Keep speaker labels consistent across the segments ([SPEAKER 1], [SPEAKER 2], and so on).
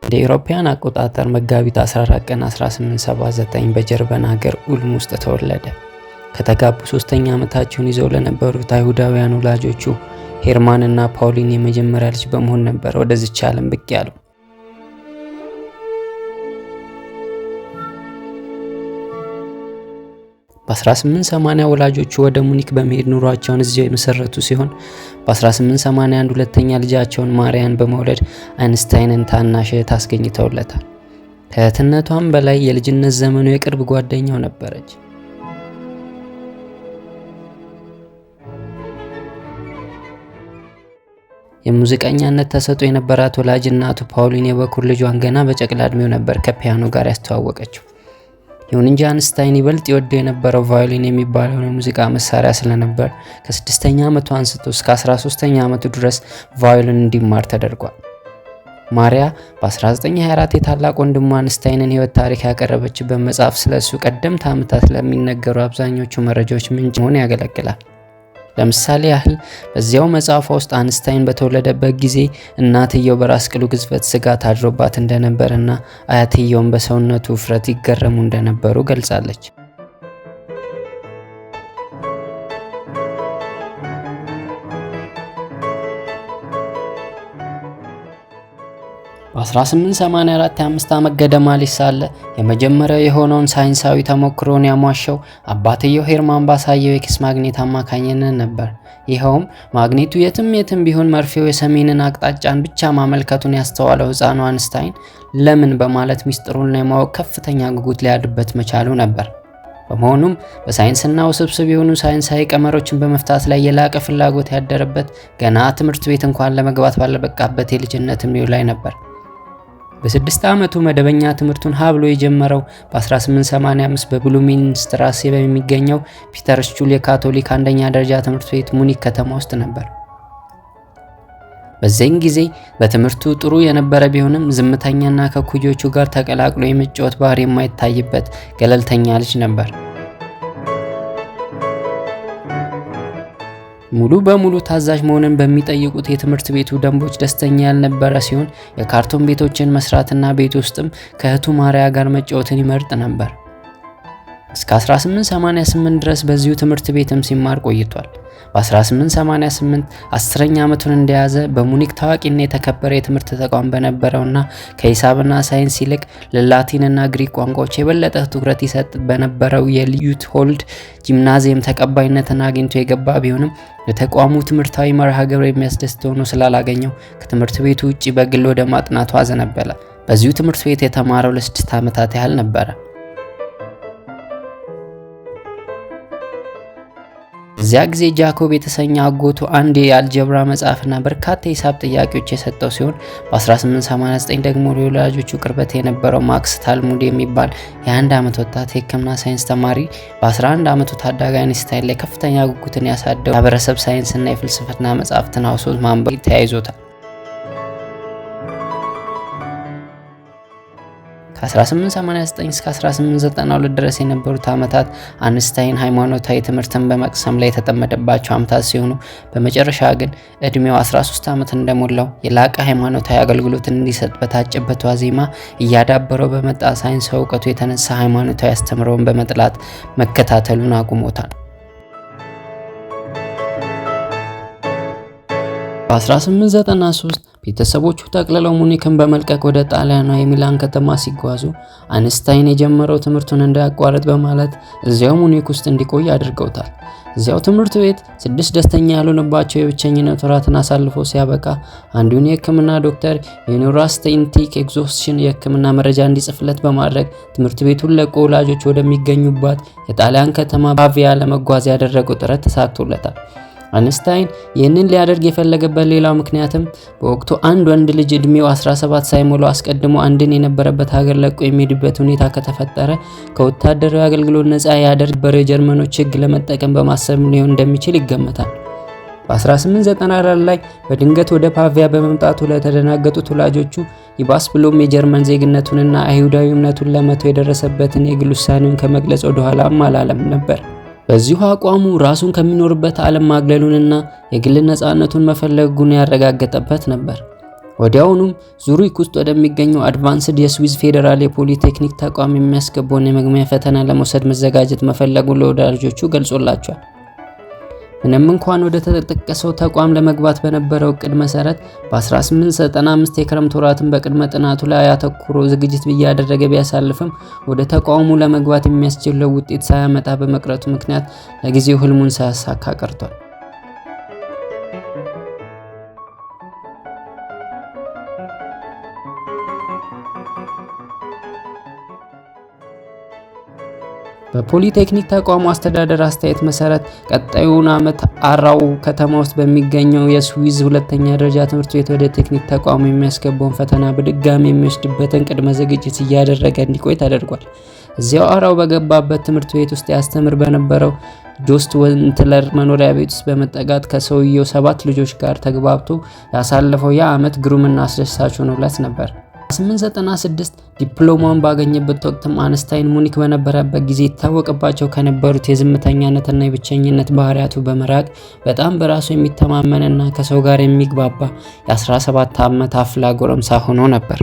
[SPEAKER 1] እንደ አውሮፓውያን አቆጣጠር መጋቢት 14 ቀን 1879 በጀርመን ሀገር ኡልም ውስጥ ተወለደ። ከተጋቡ ሶስተኛ ዓመታቸውን ይዘው ለነበሩት አይሁዳውያን ወላጆቹ ሄርማን እና ፓውሊን የመጀመሪያ ልጅ በመሆን ነበር ወደዚች ዓለም ብቅ ያለው። በ1880 ወላጆቹ ወደ ሙኒክ በመሄድ ኑሯቸውን እዚያው የመሰረቱ ሲሆን፣ በ1881 ሁለተኛ ልጃቸውን ማሪያን በመውለድ አይንስታይንን ታናሽ እህት አስገኝተውለታል። ከእህትነቷም በላይ የልጅነት ዘመኑ የቅርብ ጓደኛው ነበረች። የሙዚቀኛነት ተሰጥኦ የነበራት ወላጅ እናቱ ፓውሊን የበኩር ልጇን ገና በጨቅላ ዕድሜው ነበር ከፒያኖ ጋር ያስተዋወቀችው። ይሁን እንጂ አንስታይን ይበልጥ ይወደው የነበረው ቫዮሊን የሚባለውን የሙዚቃ መሳሪያ ስለነበር ከስድስተኛ ዓመቱ አንስቶ እስከ 13ኛ ዓመቱ ድረስ ቫዮሊን እንዲማር ተደርጓል። ማሪያ በ1924 የታላቅ ወንድሟ አንስታይንን ሕይወት ታሪክ ያቀረበችበት መጽሐፍ ስለ እሱ ቀደምት ዓመታት ለሚነገሩ አብዛኞቹ መረጃዎች ምንጭ መሆን ያገለግላል። ለምሳሌ ያህል በዚያው መጽሐፏ ውስጥ አንስታይን በተወለደበት ጊዜ እናትየው በራስ ቅሉ ግዝፈት ስጋት አድሮባት እንደነበርና አያትየውም በሰውነቱ ውፍረት ይገረሙ እንደነበሩ ገልጻለች። በ1884 የአምስት ዓመት ገደማ ልጅ ሳለ የመጀመሪያው የሆነውን ሳይንሳዊ ተሞክሮን ያሟሸው አባትየው ሄርማን ባሳየው የኪስ ማግኔት አማካኝነት ነበር። ይኸውም ማግኔቱ የትም የትም ቢሆን መርፌው የሰሜንን አቅጣጫን ብቻ ማመልከቱን ያስተዋለው ሕፃኑ አንስታይን ለምን በማለት ሚስጥሩን ለማወቅ ከፍተኛ ጉጉት ሊያድርበት መቻሉ ነበር። በመሆኑም በሳይንስና ውስብስብ የሆኑ ሳይንሳዊ ቀመሮችን በመፍታት ላይ የላቀ ፍላጎት ያደረበት ገና ትምህርት ቤት እንኳን ለመግባት ባለበቃበት የልጅነት ዕድሜው ላይ ነበር። በ6 ዓመቱ መደበኛ ትምህርቱን ሀ ብሎ የጀመረው በ1885 በብሉሜንስትራሴ በሚገኘው ፒተር ስቹል የካቶሊክ አንደኛ ደረጃ ትምህርት ቤት ሙኒክ ከተማ ውስጥ ነበር። በዚህን ጊዜ በትምህርቱ ጥሩ የነበረ ቢሆንም ዝምተኛና ከኩዮቹ ጋር ተቀላቅሎ የመጫወት ባህሪ የማይታይበት ገለልተኛ ልጅ ነበር። ሙሉ በሙሉ ታዛዥ መሆንን በሚጠይቁት የትምህርት ቤቱ ደንቦች ደስተኛ ያልነበረ ሲሆን፣ የካርቶን ቤቶችን መስራትና ቤት ውስጥም ከእህቱ ማሪያ ጋር መጫወትን ይመርጥ ነበር። እስከ 1888 ድረስ በዚሁ ትምህርት ቤትም ሲማር ቆይቷል። በ1888 አስረኛ ዓመቱን እንደያዘ በሙኒክ ታዋቂና የተከበረ የትምህርት ተቋም በነበረውና ከሂሳብና ሳይንስ ይልቅ ለላቲንና ግሪክ ቋንቋዎች የበለጠ ትኩረት ይሰጥ በነበረው የሊዩትሆልድ ጂምናዚየም ተቀባይነትን አግኝቶ የገባ ቢሆንም፣ የተቋሙ ትምህርታዊ መርሃ ግብር የሚያስደስት ሆኖ ስላላገኘው ከትምህርት ቤቱ ውጭ በግል ወደ ማጥናቱ አዘነበለ። በዚሁ ትምህርት ቤት የተማረው ለ6 ዓመታት ያህል ነበረ። እዚያ ጊዜ ጃኮብ የተሰኘ አጎቱ አንድ የአልጀብራ መጽሐፍና በርካታ የሂሳብ ጥያቄዎች የሰጠው ሲሆን፣ በ1889 ደግሞ ለወላጆቹ ቅርበት የነበረው ማክስ ታልሙድ የሚባል የ1 ዓመት ወጣት የሕክምና ሳይንስ ተማሪ በ11 ዓመቱ ታዳጊ አይንስታይን ላይ ከፍተኛ ጉጉትን ያሳደው የማህበረሰብ ሳይንስና የፍልስፍና መጽሐፍትን አውሶ ማንበብ ተያይዞታል። ከ1889 እስከ 1892 ድረስ የነበሩት ዓመታት አንስታይን ሃይማኖታዊ ትምህርትን በመቅሰም ላይ የተጠመደባቸው ዓመታት ሲሆኑ፣ በመጨረሻ ግን እድሜው 13 ዓመት እንደሞላው የላቀ ሃይማኖታዊ አገልግሎትን እንዲሰጥ በታጨበት ዋዜማ እያዳበረው በመጣ ሳይንሳዊ እውቀቱ የተነሳ ሃይማኖታዊ አስተምሮውን በመጥላት መከታተሉን አቁሞታል። በ1893 ቤተሰቦቹ ጠቅልለው ሙኒክን በመልቀቅ ወደ ጣሊያኗ የሚላን ከተማ ሲጓዙ አንስታይን የጀመረው ትምህርቱን እንዳያቋርጥ በማለት እዚያው ሙኒክ ውስጥ እንዲቆይ አድርገውታል። እዚያው ትምህርት ቤት 6 ደስተኛ ያልሆነባቸው የብቸኝነት ወራትን አሳልፎ ሲያበቃ አንዱን የሕክምና ዶክተር የ neurasthenic exhaustion የሕክምና መረጃ እንዲጽፍለት በማድረግ ትምህርት ቤቱን ለቆ ወላጆች ወደሚገኙባት የጣሊያን ከተማ ፓቪያ ለመጓዝ ያደረገው ጥረት ተሳክቶለታል። አንስታይን ይህንን ሊያደርግ የፈለገበት ሌላው ምክንያትም በወቅቱ አንድ ወንድ ልጅ እድሜው 17 ሳይሞላው አስቀድሞ አንድን የነበረበት ሀገር ለቆ የሚሄድበት ሁኔታ ከተፈጠረ ከወታደራዊ አገልግሎት ነፃ ያደርግ የነበረው የጀርመኖች ሕግ ለመጠቀም በማሰብ ሊሆን እንደሚችል ይገመታል። በ1894 ላይ በድንገት ወደ ፓቪያ በመምጣቱ ለተደናገጡት ወላጆቹ ይባስ ብሎም የጀርመን ዜግነቱንና አይሁዳዊ እምነቱን ለመተው የደረሰበትን የግል ውሳኔውን ከመግለጽ ወደኋላም አላለም ነበር። በዚሁ አቋሙ ራሱን ከሚኖርበት ዓለም ማግለሉንና የግል ነፃነቱን መፈለጉን ያረጋገጠበት ነበር። ወዲያውኑም ዙሪክ ውስጥ ወደሚገኘው Advanced የስዊዝ ፌዴራል የፖሊቴክኒክ ተቋም የሚያስገባውን የመግቢያ ፈተና ለመውሰድ መዘጋጀት መፈለጉን ለወዳጆቹ ገልጾላቸዋል። ምንም እንኳን ወደ ተጠቀሰው ተቋም ለመግባት በነበረው እቅድ መሰረት በ1895 የክረምት ወራትን በቅድመ ጥናቱ ላይ አተኩሮ ዝግጅት እያደረገ ቢያሳልፍም፣ ወደ ተቋሙ ለመግባት የሚያስችለው ውጤት ሳያመጣ በመቅረቱ ምክንያት ለጊዜው ህልሙን ሳያሳካ ቀርቷል። በፖሊቴክኒክ ተቋሙ አስተዳደር አስተያየት መሰረት ቀጣዩን ዓመት አራው ከተማ ውስጥ በሚገኘው የስዊዝ ሁለተኛ ደረጃ ትምህርት ቤት ወደ ቴክኒክ ተቋሙ የሚያስገባውን ፈተና በድጋሚ የሚወስድበትን ቅድመ ዝግጅት እያደረገ እንዲቆይ ተደርጓል። እዚያው አራው በገባበት ትምህርት ቤት ውስጥ ያስተምር በነበረው ጆስት ወንትለር መኖሪያ ቤት ውስጥ በመጠጋት ከሰውየው ሰባት ልጆች ጋር ተግባብቶ ያሳለፈው ያ ዓመት ግሩምና አስደሳች ሆኖለት ነበር። 1896 ዲፕሎማውን ባገኘበት ወቅትም አንስታይን ሙኒክ በነበረበት ጊዜ ይታወቅባቸው ከነበሩት የዝምተኛነትና የብቸኝነት ባህሪያቱ በመራቅ በጣም በራሱ የሚተማመንና ከሰው ጋር የሚግባባ የ17 ዓመት አፍላ ጎረምሳ ሆኖ ነበር።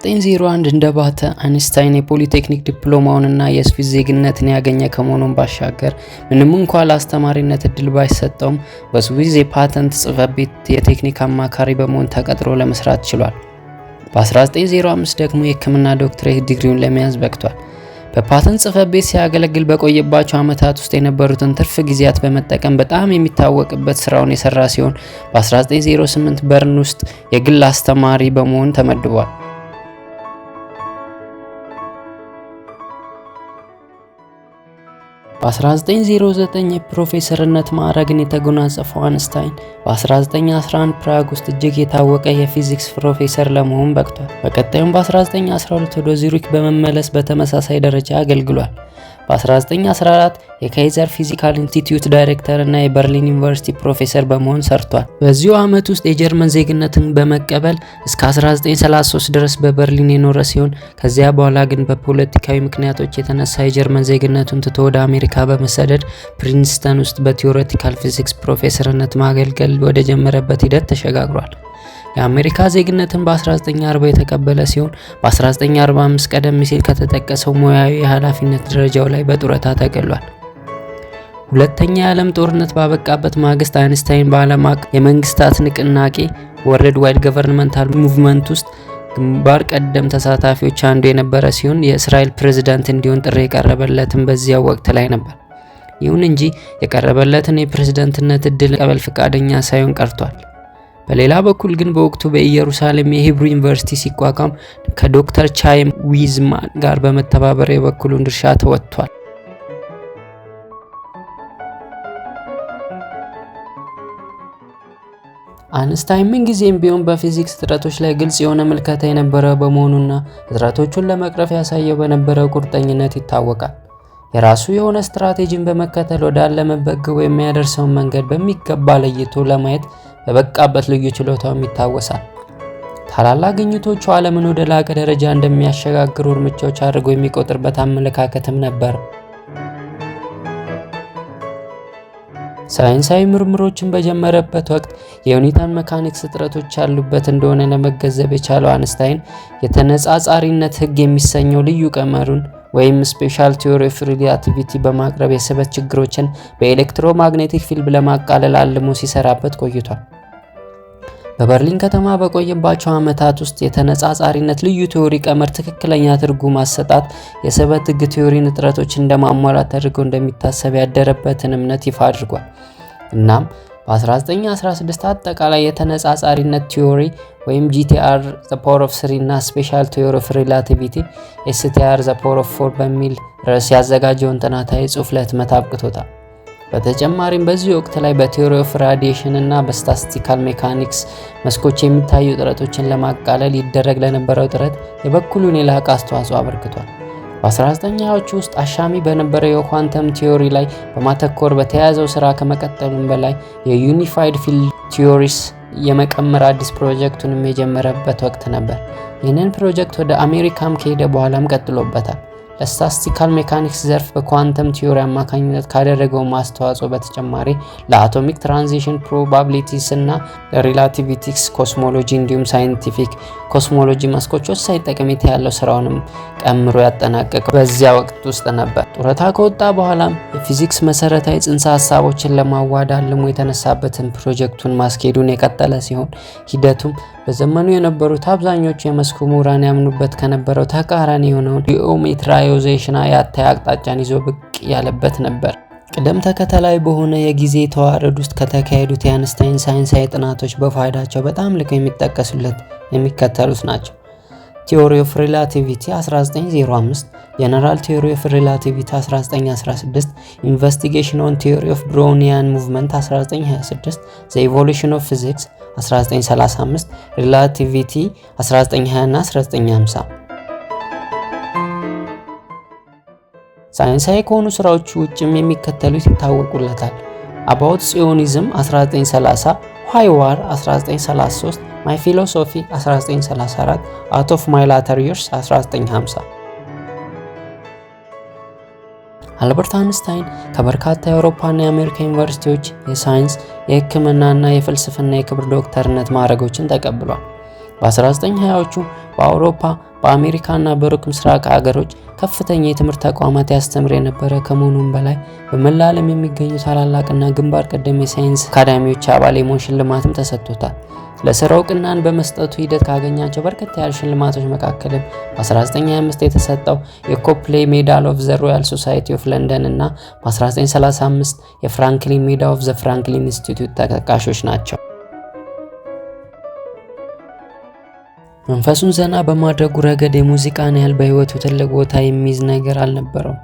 [SPEAKER 1] 1901 እንደባተ አይንስታይን የፖሊቴክኒክ ዲፕሎማውንና የስዊዝ ዜግነትን ያገኘ ከመሆኑም ባሻገር፣ ምንም እንኳ ለአስተማሪነት እድል ባይሰጠውም በስዊዝ የፓተንት ጽሕፈት ቤት የቴክኒክ አማካሪ በመሆን ተቀጥሮ ለመስራት ችሏል። በ1905 ደግሞ የሕክምና ዶክትሬት ዲግሪውን ለመያዝ በቅቷል። በፓተንት ጽሕፈት ቤት ሲያገለግል በቆየባቸው ዓመታት ውስጥ የነበሩትን ትርፍ ጊዜያት በመጠቀም በጣም የሚታወቅበት ስራውን የሰራ ሲሆን፣ በ1908 በርን ውስጥ የግል አስተማሪ በመሆን ተመድቧል። በ1909 የፕሮፌሰርነት ማዕረግን የተጎናጸፈው አንስታይን በ1911 ፕራግ ውስጥ እጅግ የታወቀ የፊዚክስ ፕሮፌሰር ለመሆን በቅቷል። በቀጣዩም በ1912 ወደ ዙሪክ በመመለስ በተመሳሳይ ደረጃ አገልግሏል። በ1914 የካይዘር Physical Institute ዳይሬክተር እና የበርሊን ዩኒቨርሲቲ ፕሮፌሰር በመሆን ሰርቷል። በዚሁ ዓመት ውስጥ የጀርመን ዜግነትን በመቀበል እስከ 1933 ድረስ በበርሊን የኖረ ሲሆን፣ ከዚያ በኋላ ግን በፖለቲካዊ ምክንያቶች የተነሳ የጀርመን ዜግነቱን ትቶ ወደ አሜሪካ በመሰደድ ፕሪንስተን ውስጥ በ theoretical physics ፕሮፌሰርነት ማገልገል ወደ ጀመረበት ሂደት ተሸጋግሯል። የአሜሪካ ዜግነትን በ1940 የተቀበለ ሲሆን፣ በ1945 ቀደም ሲል ከተጠቀሰው ሙያዊ የኃላፊነት ደረጃው ላይ በጡረታ ተገሏል። ሁለተኛ የዓለም ጦርነት ባበቃበት ማግስት አይንስታይን በዓለም አቀፍ የመንግስታት ንቅናቄ worldwide governmental movement ውስጥ ግንባር ቀደም ተሳታፊዎች አንዱ የነበረ ሲሆን፣ የእስራኤል ፕሬዝዳንት እንዲሆን ጥሪ የቀረበለትም በዚያው ወቅት ላይ ነበር። ይሁን እንጂ የቀረበለትን የፕሬዝዳንትነት እድል መቀበል ፈቃደኛ ሳይሆን ቀርቷል። በሌላ በኩል ግን በወቅቱ በኢየሩሳሌም የ Hebrew ዩኒቨርሲቲ ሲቋቋም ከዶክተር ቻይም ዊዝማን ጋር በመተባበር የበኩሉን ድርሻ ተወጥቷል። አንስታይን ምንጊዜም ቢሆን በፊዚክስ እጥረቶች ላይ ግልጽ የሆነ ምልከታ የነበረ በመሆኑና እጥረቶቹን ለመቅረፍ ያሳየው በነበረው ቁርጠኝነት ይታወቃል። የራሱ የሆነ ስትራቴጂን በመከተል ወዳለመበት ግቡ የሚያደርሰውን መንገድ በሚገባ ለይቶ ለማየት በበቃበት ልዩ ችሎታውም ይታወሳል። ታላላቅ ግኝቶቹ ዓለምን ወደ ላቀ ደረጃ እንደሚያሸጋግሩ እርምጃዎች አድርጎ የሚቆጥርበት አመለካከትም ነበር። ሳይንሳዊ ምርምሮችን በጀመረበት ወቅት የ Newtonian mechanics እጥረቶች ያሉበት እንደሆነ ለመገንዘብ የቻለው አንስታይን የተነጻጻሪነት ሕግ የሚሰኘው ልዩ ቀመሩን ወይም special theory of relativity በማቅረብ የስበት ችግሮችን በ electromagnetic field ለማቃለል አልሞ ሲሰራበት ቆይቷል። በበርሊን ከተማ በቆየባቸው ዓመታት ውስጥ የተነጻጻሪነት ልዩ theory ቀመር ትክክለኛ ትርጉም አሰጣጥ የስበት ሕግ theory ን እጥረቶች እንደማሟላት ተደርጎ እንደሚታሰብ ያደረበትን እምነት ይፋ አድርጓል። እናም በ1916 አጠቃላይ የተነጻጻሪነት theory ወይም GTR the power of 3 እና special theory of relativity STR the power of 4 በሚል ርዕስ ያዘጋጀውን ጥናታዊ ጽሑፍ ለህትመት አብቅቶታል። በተጨማሪም በዚህ ወቅት ላይ በ theory of radiation እና በ statistical mechanics መስኮች የሚታዩ እጥረቶችን ለማቃለል ይደረግ ለነበረው ጥረት የበኩሉን የላቀ አስተዋጽኦ አበርክቷል። በ1920ዎቹ ውስጥ አሻሚ በነበረው የ quantum theory ላይ በማተኮር በተያያዘው ስራ ከመቀጠሉም በላይ የ unified field theories የመቀመር አዲስ ፕሮጀክቱንም የጀመረበት ወቅት ነበር። ይህንን ፕሮጀክት ወደ አሜሪካም ከሄደ በኋላም ቀጥሎበታል። ለ statistical mechanics ዘርፍ በ quantum theory አማካኝነት ካደረገው አስተዋጽኦ በተጨማሪ ለ atomic transition probabilities እና ለ relativistic cosmology እንዲሁም scientific cosmology መስኮች ወሳኝ ጠቀሜታ ያለው ስራውንም ቀምሮ ያጠናቀቀው በዚያ ወቅት ውስጥ ነበር። ጡረታ ከወጣ በኋላም የፊዚክስ መሰረታዊ ጽንሰ ሀሳቦችን ለማዋሃድ አልሞ የተነሳበትን ፕሮጀክቱን ማስኬዱን የቀጠለ ሲሆን፣ ሂደቱም በዘመኑ የነበሩት አብዛኞቹ የመስኩ ምሁራን ያምኑበት ከነበረው ተቃራኒ የሆነውን geometrization የአተያይ አቅጣጫን ይዞ ብቅ ያለበት ነበር። ቅደም ተከተላዊ በሆነ የጊዜ ተዋረድ ውስጥ ከተካሄዱት የአንስታይን ሳይንሳዊ ጥናቶች በፋይዳቸው በጣም ልቀው የሚጠቀሱለት የሚከተሉት ናቸው። Theory of Relativity 1905፣ General Theory of Relativity 1916፣ Investigation on Theory of Brownian Movement 1926፣ The Evolution of Physics 1935፣ Relativity 1920 እና 1950። ሳይንሳዊ ከሆኑ ስራዎቹ ውጭም የሚከተሉት ይታወቁለታል። About Zionism 1930፣ Why War 1933፣ My Philosophy 1934፣ Out of My Later Years 1950። አልበርት አንስታይን ከበርካታ የአውሮፓና የአሜሪካ ዩኒቨርሲቲዎች የሳይንስ፣ የሕክምናና የፍልስፍና የክብር ዶክተርነት ማዕረጎችን ተቀብሏል። በ1920ዎቹ በአውሮፓ፣ በአሜሪካና በሩቅ ምስራቅ አገሮች ከፍተኛ የትምህርት ተቋማት ያስተምር የነበረ ከመሆኑም በላይ በመላ ዓለም የሚገኙ ታላላቅና ግንባር ቀደም የሳይንስ አካዳሚዎች አባል የመሆን ሽልማትም ተሰጥቶታል። ለስራው እውቅናን በመስጠቱ ሂደት ካገኛቸው በርከት ያሉ ሽልማቶች መካከልም በ1925 የተሰጠው የ Copley Medal of the Royal Society of London እና በ1935 የ Franklin Medal of the Franklin Institute ተጠቃሾች ናቸው። መንፈሱን ዘና በማድረጉ ረገድ የሙዚቃን ያህል በህይወቱ ትልቅ ቦታ የሚይዝ ነገር አልነበረውም።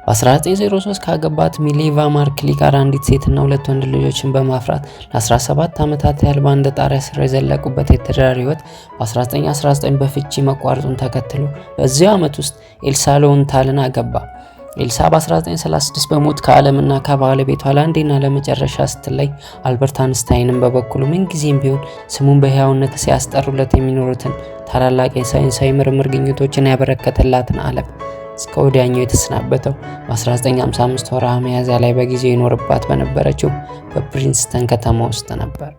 [SPEAKER 1] በ1903 ካገባት ሚሌቫ ማርክሊ ጋር አንዲት ሴትና ሁለት ወንድ ልጆችን በማፍራት ለ17 ዓመታት ያህል በአንድ ጣሪያ ስር የዘለቁበት የትዳር ህይወት በ1919 በፍቺ መቋረጡን ተከትሎ በዚያው ዓመት ውስጥ ኤልሳ ሎንታልን አገባ። ኤልሳ በ1936 በሞት ከዓለምና ከባለቤቷ ለአንዴና ለመጨረሻ ስትለይ፣ አልበርት አንስታይንም በበኩሉ ምንጊዜም ቢሆን ስሙን በሕያውነት ሲያስጠሩለት የሚኖሩትን ታላላቅ የሳይንሳዊ ምርምር ግኝቶችን ያበረከተላትን ዓለም እስከ ወዲያኛው የተሰናበተው በ1955 ወርሃ ሚያዝያ ላይ በጊዜው ይኖርባት በነበረችው በፕሪንስተን ከተማ ውስጥ ነበር።